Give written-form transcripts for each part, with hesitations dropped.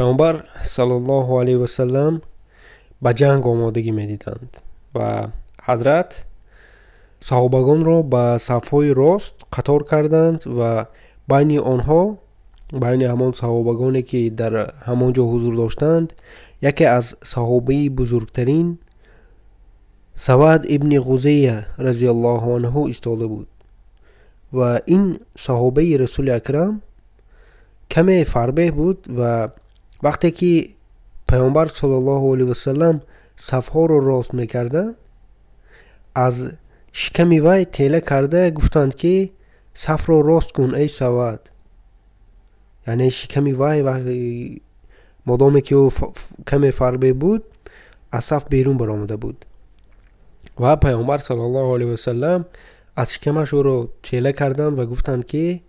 Паёмбар саллаллоҳу алайҳи васаллам ба ҷанг омодагӣ медиданд ва ҳазрат саҳобагонро ба сафҳои рост қатор карданд ва байни онҳо, байни ҳамон саҳобагоне ки дар ҳамон ҷо ҳузур доштанд, яке аз саҳобаи бузургтарин Савад ибни Ғузайя разияллоҳу анҳу истода буд ва ин саҳобаи Расули Акрам каме фарбеҳ буд ва вақте ки Паёмбар саллаллоҳу алайҳи васаллам сафҳоро рост мекарданд, аз шиками вай тела карда гуфтанд ки сафро рост кун, эй Савад. Яъне шиками вай модоме ки ӯ каме фарбеҳ буд, аз саф берун баромада буд ва Паёмбар саллаллоҳу алайҳи васаллам аз шикамаш ӯро тела карданд ва гуфтанд ки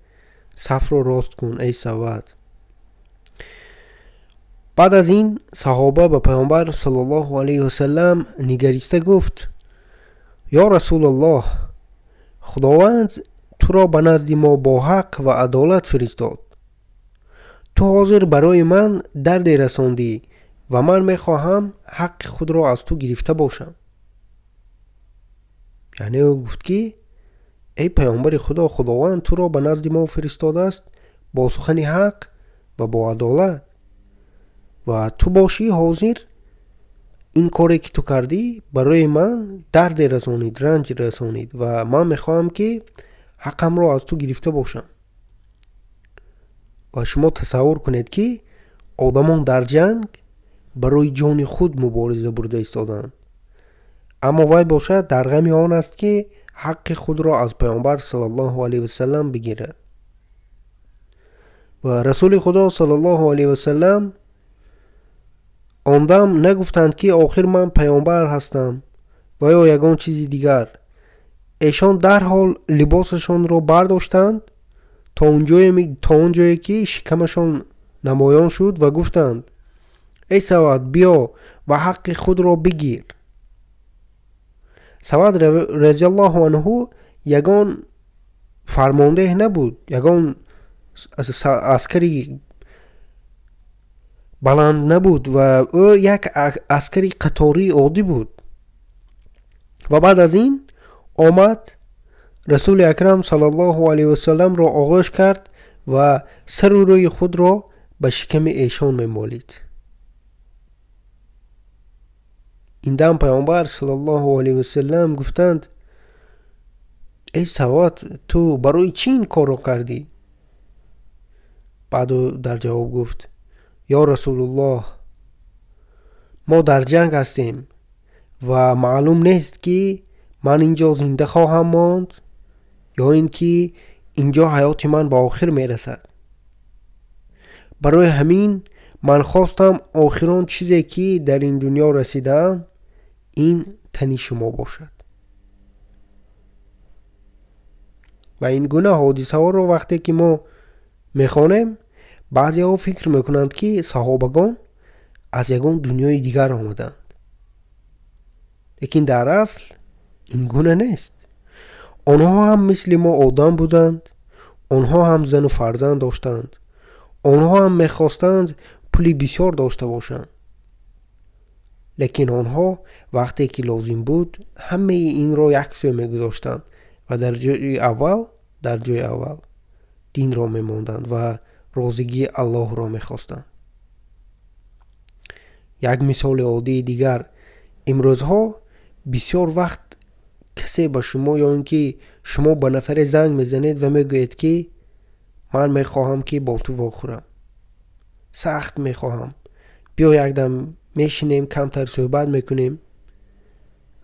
сафро рост кун, эй Савад. Баъд аз ин саҳоба ба Паёмбар саллаллоҳу алайҳи васаллам нигариста гуфт: ё Расулаллоҳ, Худованд туро ба назди мо бо ҳақ ва адолат фиристод. Ту ҳозир барои ман дарде расондӣ ва ман мехоҳам ҳаққи худро аз ту гирифта бошам. Яъне ӯ гуфт ки эй Паёмбари Худо, Худованд туро ба назди мо фиристодааст бо сухани ҳақ ва бо адолат ва ту бошӣ ҳозир ин коре ки ту кардӣ барои ман дарде расонид, ранҷ расонид ва ман мехоҳам ки ҳаққамро аз ту гирифта бошам. Ва шумо тасаввур кунед ки одамон дар ҷанг барои ҷони худ мубориза бурда истодаанд, аммо вай бошад дар ғами он аст ки ҳаққи худро аз Паёмбар саллаллоҳу алайҳи васаллам бигирад. Ва Расули Худо саллаллоҳу алайҳи васаллам он дам нагуфтанд ки охир ман паёмбар ҳастам ва ё ягон чизи дигар. Эшон дарҳол либосашонро бардоштанд то он ҷое ки шикамашон намоён шуд ва гуфтанд: эй Савад, биё ва ҳаққи худро бигир. Савад разияллоҳу анҳу ягон фармондеҳ набуд, ягон аскари баланд набуд ва ӯ як аскари қатории оддӣ буд. Ва баъд аз ин омад Расули Акрам саллаллоҳу алайҳи васалламро оғӯш кард ва сару рӯи худро ба шиками эшон мемолид. Ин дам Паёмбар саллаллоҳу алайҳи васаллам гуфтанд: эй Савад, ту барои чӣ ин корро кардӣ? Баъд ӯ дар ҷавоб гуфт: ё Расулуллоҳ, мо дар ҷанг ҳастем ва маълум нест ки ман ин ҷо зинда хоҳам монд ё ин ки ин ҷо ҳаёти ман ба охир мерасад. Барои ҳамин ман хостам охирон чизе ки дар ин дунё расидаам ин тани шумо бошад. Ва ин гуна ҳодисаҳоро вақте ки мо мехонем, баъзеҳо фикр мекунанд ки саҳобагон аз ягон дунёи дигар омадаанд. Лекин дар асл ин гуна нест. Онҳо ҳам мисли мо одам буданд, онҳо ҳам зану фарзанд доштанд, онҳо ҳам мехостанд пули бисёр дошта бошанд. Лекин онҳо вақте ки лозим буд, ҳамаи инро яксӯ мегузоштанд ва дар ҷои аввал динро мемонданд ва розигии Аллоҳро мехостанд. Як мисоли оддии дигар: имрӯзҳо бисёр вақт касе ба шумо ё ин ки шумо ба нафаре занг мезанед ва мегӯед ки ман мехоҳам ки бо ту вохӯрам, сахт мехоҳам, биё якдам мешинем, камтар суҳбат мекунем,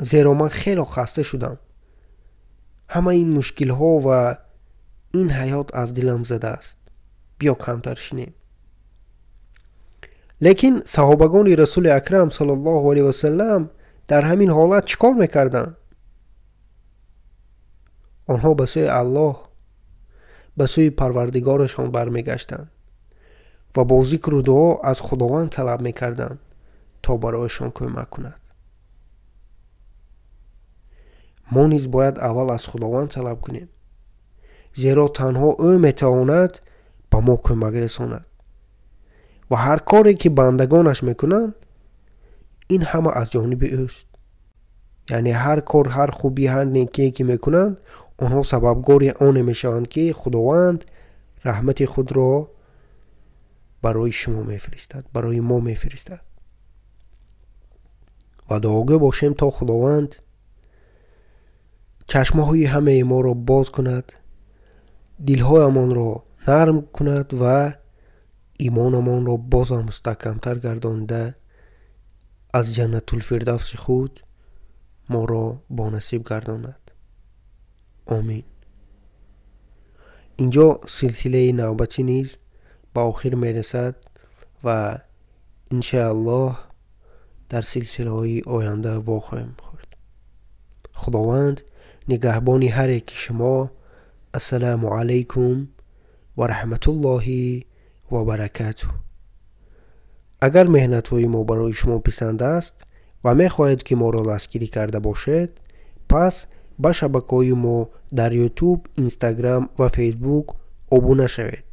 зеро ман хело хаста шудам, ҳамаи ин мушкилҳо ва ин ҳаёт аз дилам задааст, биё камтар шинем. Лекин саҳобагони Расули Акрам саллаллоҳу алайҳи васаллам дар ҳамин ҳолат чӣ кор мекарданд? Онҳо ба сӯи Аллоҳ, ба сӯи Парвардигорашон бармегаштанд ва бо зикру дуо аз Худованд талаб мекарданд то барояшон кӯмак кунад. Мо низ бояд аввал аз Худованд талаб кунем, зеро танҳо ӯ метавонад ба мо кӯмак расонад. Ва ҳар коре ки бандагонаш мекунанд, ин ҳама аз ҷониби ӯст. Яъне ҳар кор, ҳар хубӣ, ҳар некие ки мекунанд, онҳо сабабгори оне мешаванд, ки Худованд раҳмати худро барои шумо мефиристад, барои мо мефиристад. Ва дуогӯ бошем, то Худованд чашмҳои ҳамаи моро боз кунад, дилҳоямонро нарм кунад ва имонамонро бозам мустаҳкамтар гардонида аз Ҷаннатулфирдавси худ моро бонасиб гардонад. Омин. Инҷо силсилаи навбатӣ низ ба охир мерасад ва иншааллоҳ дар силсилаҳои оянда вохоҳем хӯрд. Худованд нигаҳбони ҳар яки шумо. Ассалому алайкум ва раҳматуллоҳи ва баракатуҳ. Агар меҳнатҳои мо барои шумо писанд аст ва мехоҳед, ки моро дастгирӣ карда бошед, пас ба шабакаҳои мо дар Ютуб, Инстаграм ва Фейсбук обуна шавед,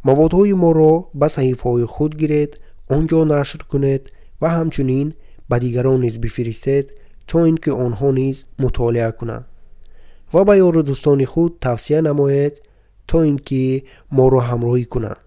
маводҳои моро ба саҳифаҳои худ гиред, он ҷо нашр кунед ва ҳамчунин ба дигарон низ бифиристед, то ин ки онҳо низ мутолиа кунанд ва ба ёру дӯстони худ тавсия намоед, то ин ки моро ҳамроҳӣ кунанд.